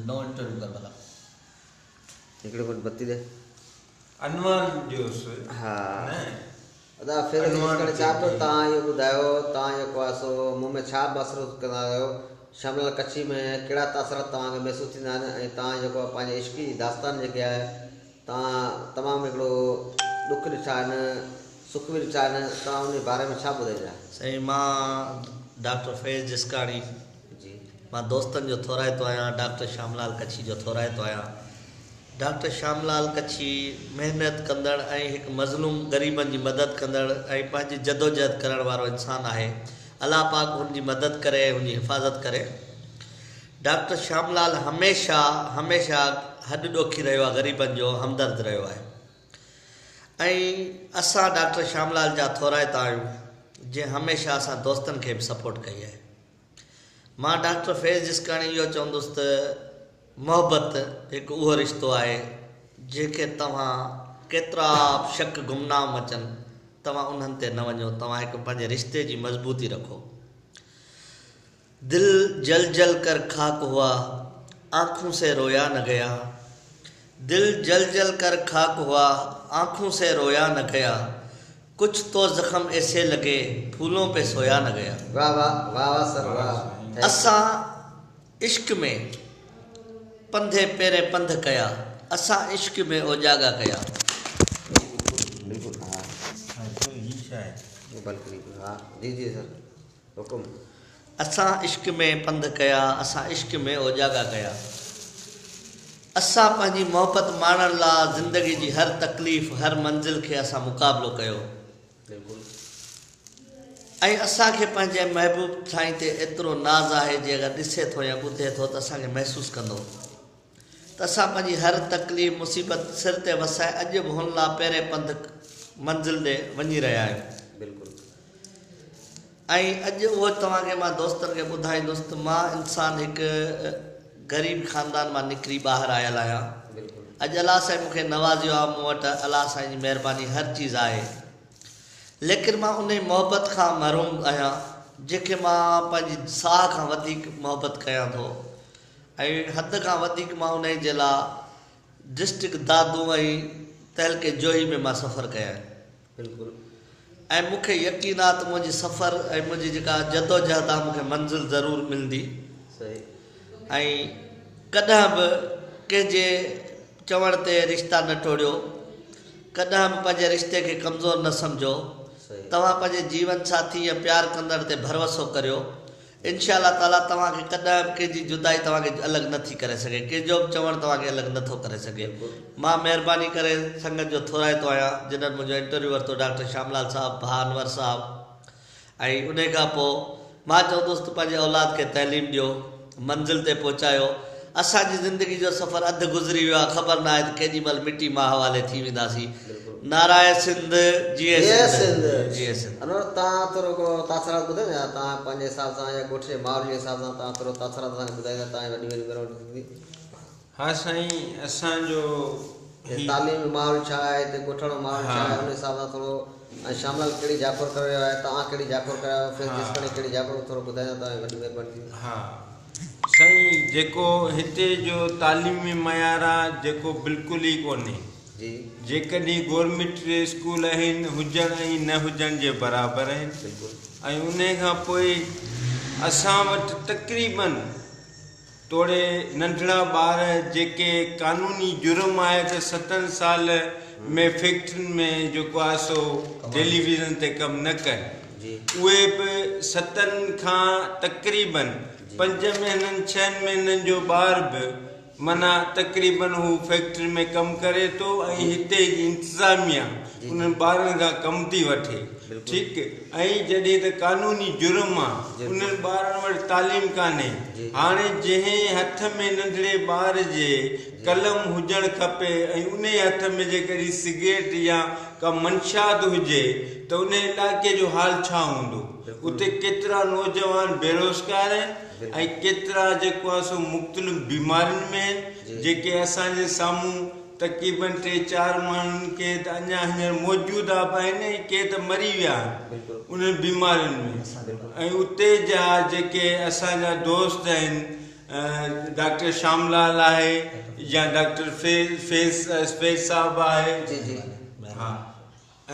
نئون انٽرويو ڪر ڀلا. هڪڙو منٽ بتي ڏي. انور جوس ها نه. ادا فيروز انور جسڪاڻي صاحب جيڪي. توهان اهو ٻڌايو توهان جيڪو آهي سو مون ۾ ڇا محسوس ڪندا آهيو شام لال ڪڇي ۾ ڪهڙا تاثرات توهان کي محسوس ٿيندا آهن ۽ توهان جيڪو آهي پنهنجي عشق جي داستان جيڪي آهي توهان تمام هڪڙو ڏک ڏٺا آهن سک به ڏٺا آهن توهان ان جي باري ۾ ڇا ٻڌائيندا. سائين مان ڊاڪٽر فيض جسڪاڻي جي. مان دوستن جو ٿورائتو آهيان ڊاڪٽر شام لال ڪڇي جو ٿورائتو آهيان ڊاڪٽر شام لال ڪڇي محنت ڪندڙ ۽ هڪ مظلوم غريبن جي مدد ڪندڙ ۽ پنهنجي جدوجهد ڪرڻ وارو انسان آهي الله پاڪ هن جي مدد ڪري ۽ هن جي حفاظت ڪري ڊاڪٽر شام لال هميشه هميشه هڏ ڏوکي رهيو آهي غريبن جو همدرد رهيو آهي ۽ اسان ڊاڪٽر شام لال جا ٿورائتا آهيون جنهن هميشه اسان دوستن کي به سپورٽ ڪئي آهي. مان ڊاڪٽر فيض جسڪاڻي اهو چوندس ته محبت هڪ اهو رشتو آهي جنهن کي توهان ڪيترا به شڪ گمنام اچن توهان انهن تي نه وڃو توهان هڪ پنهنجي رشتي جي مضبوطي رکو. دل جل جل ڪر خاڪ هئا آنکون سي رويا نه گيا دل جل جل ڪر خاڪ هئا آنکون سي رويا نه گيا ڪڇ تو زخم ايسي لگي ڦولون پي سويا نه گيا. واه واه واه واه سر واه thank you. اسان عشق ۾ پنڌي پيرين پنڌ ڪيا اسان عشق ۾ اوجاڳا ڪيا. بلڪل بلڪل ها. ها تو هي ڇا آهي. بلڪل ها جي جي سر حڪم. اسان عشق ۾ پنڌ ڪيا اسان عشق ۾ اوجاڳا ڪيا. اسان پنهنجي محبت ماڻڻ لا زندگي جي هر تڪليف هر منزل کي اسان مقابلو ڪيو ۽ اسان کي پنهنجي محبوب سائين تي ايترو ناز آهي جي اگر ڏسي ٿو يا ٻڌي ٿو ته اسان کي محسوس ڪندو ته اسان پنهنجي هر تڪليف مصيبت سر تي وسائي اڄ به هن لا پيرين پنڌ منزل ڏي وڃي رهيا آهيون. ۽ اڄ اهو توهان کي مان دوستن کي ٻڌائيندس ته مان انسان هڪ غريب خاندان مان نڪري ٻاهر آيل آهيان اڄ الله سائين مون کي نوازيو آهي مون وٽ الله سائين جي مهرباني هر چيز آهي ليڪن مان انهي محبت کان محروم آهيان جنهن کي مان پنهنجي ساهه کان وڌيڪ محبت ڪيان ٿو ۽ حد کان وڌيڪ مان انهي جي لاء ڊسٽرڪٽ دادو ۽ تعلقي جوهي ۾ مان سفر ڪيا آهن. بلڪل. ۽ مون کي يقين آ ته منهنجي سفر ۽ منهنجي جيڪا جدوجهد آ مون کي منزل ضرور ملندي. صحيح. ۽ ڪڏهن به ڪنهن جي چوڻ تي رشتا نه ٽوڙيو. ڪڏهن به پنهنجي رشتي کي ڪمزور نه سمجهو. صحيح. توهان پنهنجي جيون ساٿي يا پيار ڪندڙ تي ڀروسو ڪريو. انشاء الله تعاليٰ توهان کي ڪڏهن به ڪنهن جي جدائي توهان کي الڳ نه ٿي ڪري سگهي ڪنهن جو به چوڻ توهان کي الڳ نه ٿو ڪري سگهي مان مهرباني ڪري سنگت جو ٿورائتو آهيان جنھن منهنجو انٽرويو ورتو ڊاڪٽر شام لال صاحب ڀاء انور صاحب ۽ انهي کان پوء مان چوندس ته پنهنجي اولاد کي تعليم ڏيو منزل تي پهچايو اسان جي زندگي جو سفر اڌ گذري ويو آهي خبر ناهي ته ڪيڏي مهل مٽي ماء حوالي ٿي وينداسين نعرائي سنڌ جيئي جيئي سنڌ سنڌ جيئي سنڌ. انور توهان ٿورو ڪو تاثرات ٻڌائيندا يا توهان پنهنجي حساب سان يا ڳوٺ جي ماحول جي حساب سان توهان ٿورو تاثرات اسان کي ٻڌائيندا توهان جي وڏي وڏي مهرباني ٿيندي. ها سائين اسان جو هتي هي. تعليمي ماحول ڇا آهي هتي ڳوٺاڻو ماحول ڇا آهي ها. ان حساب سان ٿورو ۽ شام لال ڪهڙي جاکوڙ ڪري رهيو آهي توهان ڪهڙي جاکوڙ ڪري رهيا آهيو فيض ها. جسڪاڻي ڪهڙي جاکوڙ ٿورو ٻڌائيندا توهان جي وڏي مهرباني ٿيندي. ها سائين جيڪو هتي جو تعليمي معيار آ جيڪو بلڪل ئي ڪونهي جي. جيڪڏهن گورنمينٽ اسڪول آهن هجڻ ۽ نه هجڻ جي برابر آهن بلڪل. ۽ انهي کان پوء اسان وٽ تقريبن توڙي ننڍڙا ٻار جيڪي قانوني جرم آهي ته ستن سال ۾ فيڪٽرين ۾ جيڪو آهي سو ٽيليويزن تي ڪم نه ڪن اهي به ستن کان تقريبن پنج مهينن ڇهن مهينن جو ٻار به معنيٰ تقريبن هو فيڪٽري ۾ ڪم ڪري ٿو ۽ هتي جي انتظاميا انهن ٻارن کان ڪم ٿي وٺي ٺيڪ ۽ جڏهن ته قانوني جرم آ انهن ٻارن وٽ تعليم ڪانهي هاڻي جنهن هٿ ۾ ننڍڙي ٻار جي قلم هجڻ کپي ۽ انهي هٿ ۾ جيڪڏهن سگريٽ يا ڪا منشيات هجي ته انهي علائقي جو حال ڇا هوندو؟ اتي ڪيترا نوجوان بيروزگار آهن ۽ ڪيترا جيڪو آهي سو مختلف بيمارين ۾ آهن جيڪي اسان جي سامهون تقريبن ٽي چار ماڻهن کي ته اڃا هينئر موجوده به آهن ۽ ڪي ته مري ويا آهن انهن بيمارين ۾ ۽ اتي جا جيڪي اسان جا دوست آهن. ڊاڪٽر شام لال آهي يا ڊاڪٽر فيض فيض فيض صاحب آهي جي جي ها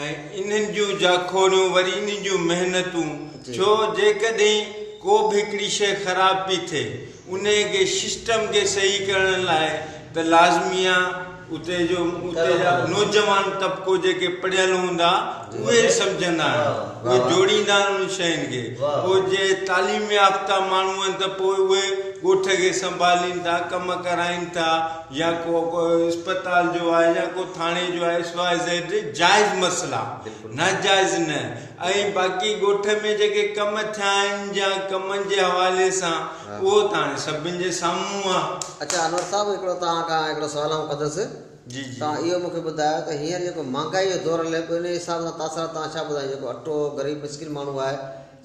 ۽ انهن جون جاکوڙيون وري انهن جون محنتون ڇو جيڪڏهن ڪو به هڪڙي شيء خراب پئي ٿئي انهي کي سسٽم کي صحيح ڪرڻ لاء ته لازمي آ اتي جو اتي جا نوجوان طبقو جيڪي پڙهيل هوندا اهي سمجهندا آهن اهي جوڙيندا آهن انهن شين کي پوء جي تعليم يافته ماڻهو آهن ته پوء اهي ڳوٺ کي سنڀالين ٿا ڪم ڪرائين ٿا يا ڪو اسپتال جو آهي يا ڪو ٿاڻي جو آهي ايس واء زيڊ جائز مسئلا ناجائز نه ۽ باقي ڳوٺ ۾ جيڪي ڪم ٿيا آهن يا ڪمن جي حوالي سان اهو ته هاڻي سڀن جي سامهون آ. اڇا انور صاحب هڪڙو توهان کان هڪڙو سوال آئون ڪندس جي جي. توهان اهو مونکي ٻڌايو ته هينئر جيڪو مهانگائي جو دور هلي پيو انهي حساب سان تاثرات توهان ڇا ٻڌايو جيڪو اٽو غريب مسڪين ماڻهو آهي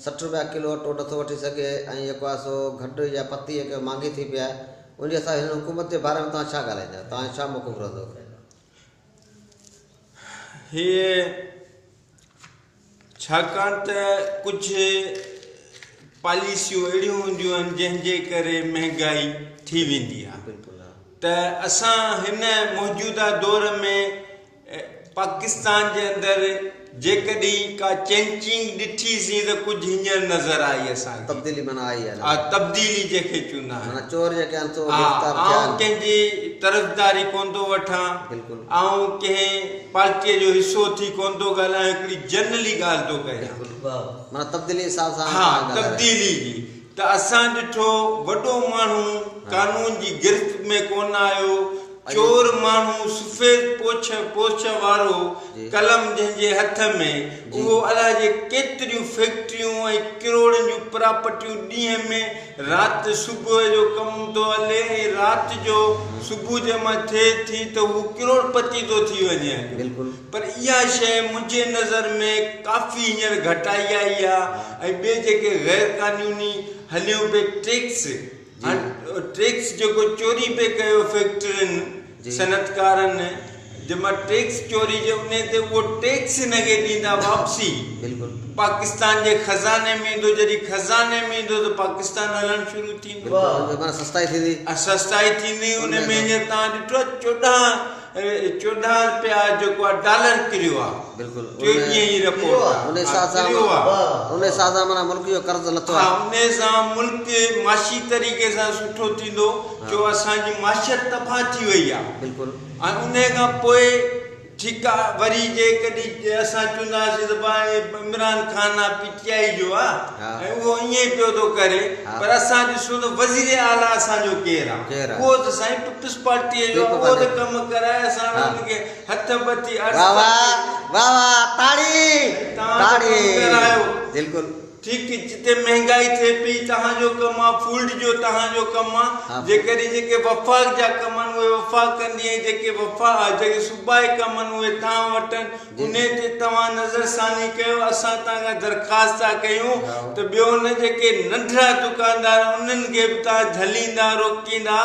60 روپيا ڪلو اٽو نٿو وٺي سگهي ۽ جيڪو آهي سو گهنڊ يا پتي جيڪي مهانگي ٿي پئي آهي ان جي حساب هن حڪومت جي باري ۾ توهان ڇا ڳالهائيندا؟ توهان جو ڇا موقف رهندو؟ هيء ڇاڪاڻ ته ڪجهه پاليسيون اهڙيون هونديون آهن جنهن جي ڪري مهنگائي ٿي ويندي آهي ته اسان هن موجوده دور ۾ پاڪستان جي اندر جيڪڏهن ڪا چينچنگ ڏٺي سين ته ڪجهه هينئر نظر آئي اسان کي. تبديلي معنيٰ آئي آهي. ها تبديلي جنهن کي چوندا آهن. معنيٰ چور جيڪي آهن سو گرفتار ٿيا آهن. آئون ڪنهن جي طرفداري ڪونه ٿو وٺان. بلڪل. آئون ڪنهن پارٽيء جو حصو ٿي ڪونه ٿو ڳالهايان هڪڙي جنرلي ڳالهه ٿو ڪريان. بلڪل. معنيٰ تبديلي حساب سان ها توهان ڳالهائي رهيا آهيو. تبديلي جي ته اسان ڏٺو وڏو ماڻهو قانون جي گرفت ۾ ڪونه آيو. چور ماڻهو سفيد پوڇ پوش وارو قلم جنهن جي هٿ ۾ اهو الائجي ڪيتريون فيڪٽريون ۽ ڪروڙن جون پراپرٽيون ڏينهن ۾ رات صبح جو ڪم ٿو هلي ۽ رات جو صبح جي مان ٿئي ٿي ته هو ڪروڙ پتي ٿو ٿي وڃي هليو پر اها شيء منهنجي نظر ۾ ڪافي هينئر گهٽائي آئي آهي ۽ ٻي جيڪي غير قانوني هليون پئي ٽيڪس هاڻ ٽيڪس جيڪو چوري پئي ڪيو فيڪٽرين صنعتڪارن جنهن مان ٽيڪس چوري جي انهي تي اهو ٽيڪس هن کي ڏيندا واپسي پاڪستان جي خزاني ۾ ايندو جڏهن خزاني ۾ ايندو ته پاڪستان هلڻ شروع ٿيندو معنيٰ سستائي ٿيندي سستائي ٿيندي ان ۾ هينئر توهان ڏٺو 14 رپيا جيڪو آهي ڊالر ڪريو آهي بلڪل ٽيون ڏينهن ئي رپورٽ ان حساب سان ان حساب سان معنيٰ ملڪ جو قرض لٿو آهي. ها ان سان ملڪ معاشي طريقي سان سٺو ٿيندو ڇو اسان جي معاشيت تباهه ٿي وئي آهي بلڪل ۽ ان کان پوء ٺيڪ آ وري جيڪڏهن اسان چونداسين ته ڀاء عمران خان آ پي ٽي آئي جو آ ۽ اهو ائين ئي پيو ٿو ڪري پر اسان ڏسون ته وزير اعليٰ اسان جو ڪير آ اهو ته سائين پيپلز پارٽيء جو آ اهو ته ڪم ڪرائي اسان ان کي هٿ ٻڌي عرض واه ٿا واه واه واه تاڙي توهان تاڙي ڪم ڪرايو. بلڪل. ٺيڪ جتي مهنگائي ٿئي پئي توهان جو ڪم آ فوڊ جو توهان جو ڪم آ جيڪڏهن جيڪي وفاق جا ڪم آهن اهي وفاق ڪندي ۽ جيڪي وفا جيڪي صوبائي ڪم آهن اهي توهان وٽ آهن انهي تي توهان نظر ثاني ڪيو اسان توهان کان درخواست ٿا ڪيون ته ٻيو نه جيڪي ننڍڙا دڪاندار انهن کي به توهان جهليندا روڪيندا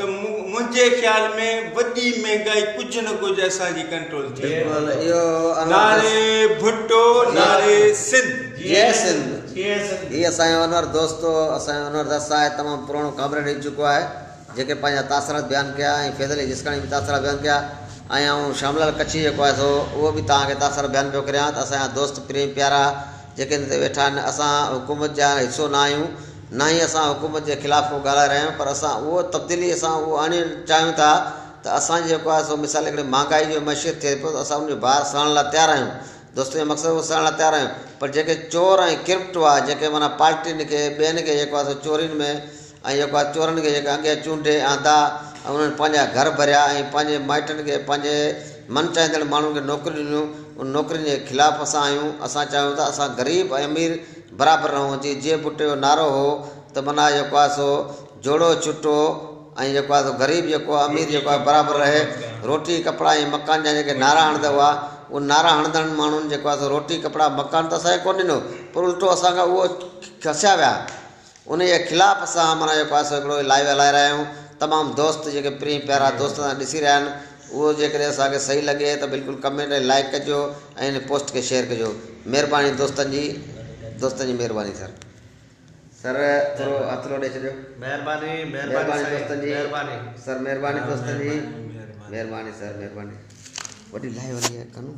ته منهنجي خيال ۾ وڏي مهنگائي ڪجهه نه ڪجهه اسان جي ڪنٽرول ٿي ويندي. نعري ڀٽو نعري سنڌ. جئي سنڌ. هي اسان جو انور دوست اسان جو انور درس آهي تمام پراڻو ڪامريڊ رهي چڪو آهي جيڪي پنهنجا تاثرات بيان ڪيا ۽ فيض علي جسڪاڻي به تاثرات بيان ڪيا ۽ آئون شام لال ڪڇي جيڪو آهي سو اهو به توهان کي تاثر بيان پيو ڪريان ته اسان جا دوست پرين پيارا جيڪي هن تي ويٺا آهن اسان حڪومت جا حصو نه آهيون نه ئي اسان حڪومت جي خلاف ڪو ڳالهائي رهيا آهيون پر اسان اهو تبديلي اسان اهو آڻڻ چاهيون ٿا ته اسان جيڪو آهي سو مثال هڪڙي مهانگائي جو معيشت ٿئي پيو ته اسان ان جو بار سهڻ لاء تيار آهيون دوستن جو مقصد اهو سهڻ لاء تيار آهيون پر جيڪي چور ۽ ڪرپٽ هئا جيڪي معنيٰ پارٽين کي ٻين کي جيڪو آهي سو چورين ۾ ۽ جيڪو آهي چورن کي جيڪي اڳيان چونڊي آندا ۽ انهن پنهنجا گهر ڀريا ۽ پنهنجي مائٽن کي پنهنجي من چاهيندڙ ماڻهن کي نوڪريون ڏنيون ان نوڪرين جي خلاف اسان آهيون اسان چاهيون ٿا اسان غريب ۽ امير برابر رهون جي جي ڀٽي جو نعرو هو ته معنيٰ جيڪو آهي سو جوڙو ڇٽو ۽ جيڪو آهي سو غريب جيڪو آهي امير جيڪو آهي برابر رهي روٽي ڪپڙا ۽ مڪان جا جيڪي نعرا هڻندا هئا اهي نعرا هڻندڙن ماڻهن جيڪو آهي سو روٽي ڪپڙا مڪان ته اسان کي ڪونه ڏنو پر الٽو اسان کان اهو کسيا ويا انهي جي خلاف اسان معنيٰ جيڪو آهي سو هڪڙو لائيو هلائي رهيا آهيون تمام دوست جيڪي پرين پيارا دوست اسان ڏسي رهيا آهن اهو جيڪڏهن اسان کي صحيح لڳي ته بلڪل ڪمينٽ ۽ لائيڪ ڪجو ۽ هن پوسٽ کي شيئر ڪجو مهرباني دوستن جي دوستن جي مهرباني سر. سر ٿورو هٿ لوڏي ڇڏيو. مهرباني مهرباني مهرباني سائين دوستن جي. مهرباني. سر مهرباني دوستن جي. مهرباني. مهرباني سر مهرباني. وڏي لائيو هلي آهي ڪنو.